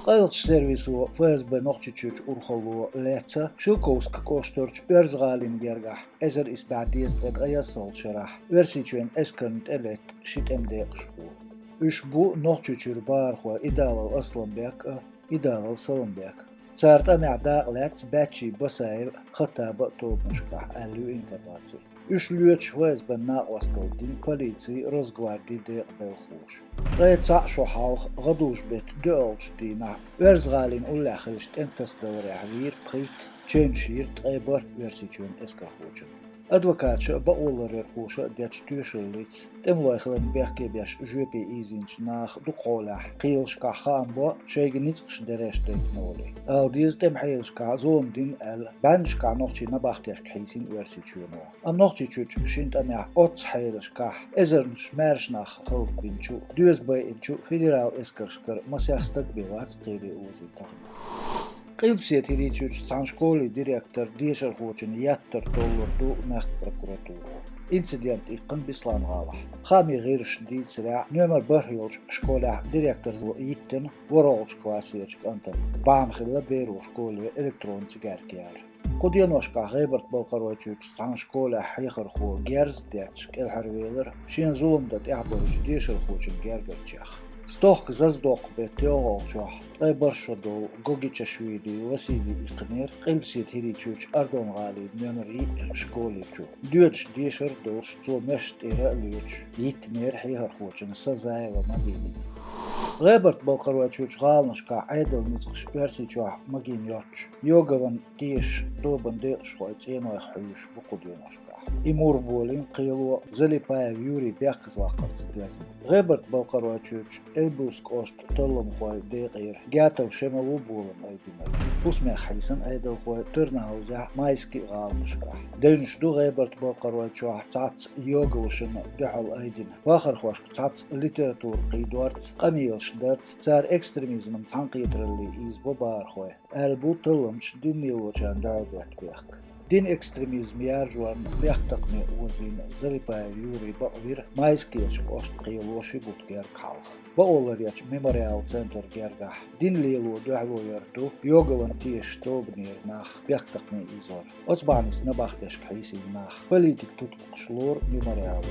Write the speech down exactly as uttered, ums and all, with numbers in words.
Къайлахчу сервисо ФСБ Нохчийчуьрчу урхалло лаьцна Шелковски кӀоштарчу Оьрза-ГӀалина гергахь эзар исс бӀе дезткъе ткъаяссалгӀачу шарахь Оьрсийчоьнан эскарна тӀелетта ши тӀеман декъашхо. Уьш бу Нохчийчуьра бахархой Идалов Асланбек а, Идалов Саламбек. Цара тӀамехь дакъа лаьцна Баьччий Басаев а, Хаттаба а тобанашкахь, аьлла ю информаци. Уьш лоьцуш ФСБ-н накъосталла дина полицин, Росгвардин декъан белхалоша. Ткъе цхьаъ шо хьалха, гӀадужу-беттан доьалгӀачу дийнахь, Оьрза-ГӀалина уллехь хиллачу тӀеман тасадаларехь вийра пхийтта, чевнаш йира ткъе бархӀ Оьрсийчоьнан эскархочунна. Адвокаташа а, бакъоларъярхоша а дечу тоьшаллица, тӀемалой хиларна бехке беш жоьпе ийзинчу наха дукхахьолехь кхелашкахь хаам бо шайга ницкъаш дереш дайтина волий. Ала деза, тӀеман хьелашкахь зулам дина аьлла, бӀеннашкахь нохчийн набахтешка хьийсина Оьрсийчоьно. Амма Нохчийчуьрчу шина тӀамехь оццу хьелашкахь эзарнаш маьрша нах хӀаллакбинчу, доьза байинчу федералан эскаршкара масех стаг бен вац кхеле озийна тахана. Къилбаседа ХӀирийчуьрчу цхьана школин директор дешархочун еттар толлур ду мехкан прокуратуро. Инцидент иккхина Беслан-гӀалахь. Хаамийн гӀирсаша дийцарехь, номер бархӀ йолчу школехь директоро йиттина ворхӀалгӀачу классерчу кӀантана. Бахьана хилла беро школе электронан цигаьрка яра. Кху деношкахь ГӀебарта-Балкхаройчуьрчу цхьана школехь хьехархо герз а детташ кӀелхьарвелира шена зулам дан тӀаьхьабевллачу дешархочун гергарчех. Стохка зазадоккху беттан йоьалгӀачохь ткъе бархӀ шо долу Гогичашвили Василий иккхинера Къилбаседа ХӀирийчуьрчу Ардон-гӀалин номер йиъ школе чу. Доьдуш дешар а долуш, цо маьрша тӀера а лоьцуш, йиттинера хьехархочун Сазаева Мадинина. ГӀебарта-Балкхаройчуьрчу гӀаланашкахь Ӏедалан ницкъаш Оьрсийчохь магийна йоццуш, йогадан тешаш тобанан декъашхой цӀенойх хьуьйсуш бу кху деношкахь. И мур болийна кхело Залипаев Юрий бехказаваккхарца доьзна. ГӀебарта-Балкхаройчуьрчу Эльбрус кӀоштан талламхойн декъера Гятов Шемало болан айдинарг. ХӀусамех хьийсина Ӏедалхой Тырныхьаузехь, Майски гӀаланашкахь. Девнаш ду ГӀебарта-Балкхаройчохь цхьацца йогавашна дуьхьал айдина. Бахархошка цхьацца литература кхийдорца, къамелаш дарца, цара экстремизман цхьаьнакхетаралле ийзабо бахархой, аьлла бу талламчаша дин лелочарна дуьхьал детта бехк. Дин экстремизм яржорна бехктакхаме озийна Залипаев Юрий бакъвира Майскерчу кӀоштан кхело ши бутт гергга хьалха. Бакъоларъярчу Мемориал центран гергахь дин лело дуьхьало яр ду йогадан тешаш тобанера нах бехктакхаме ийзор. Оцу бахьаница набахтешка хьийсийна нах, политикан тутмакхаш лору Мемориало.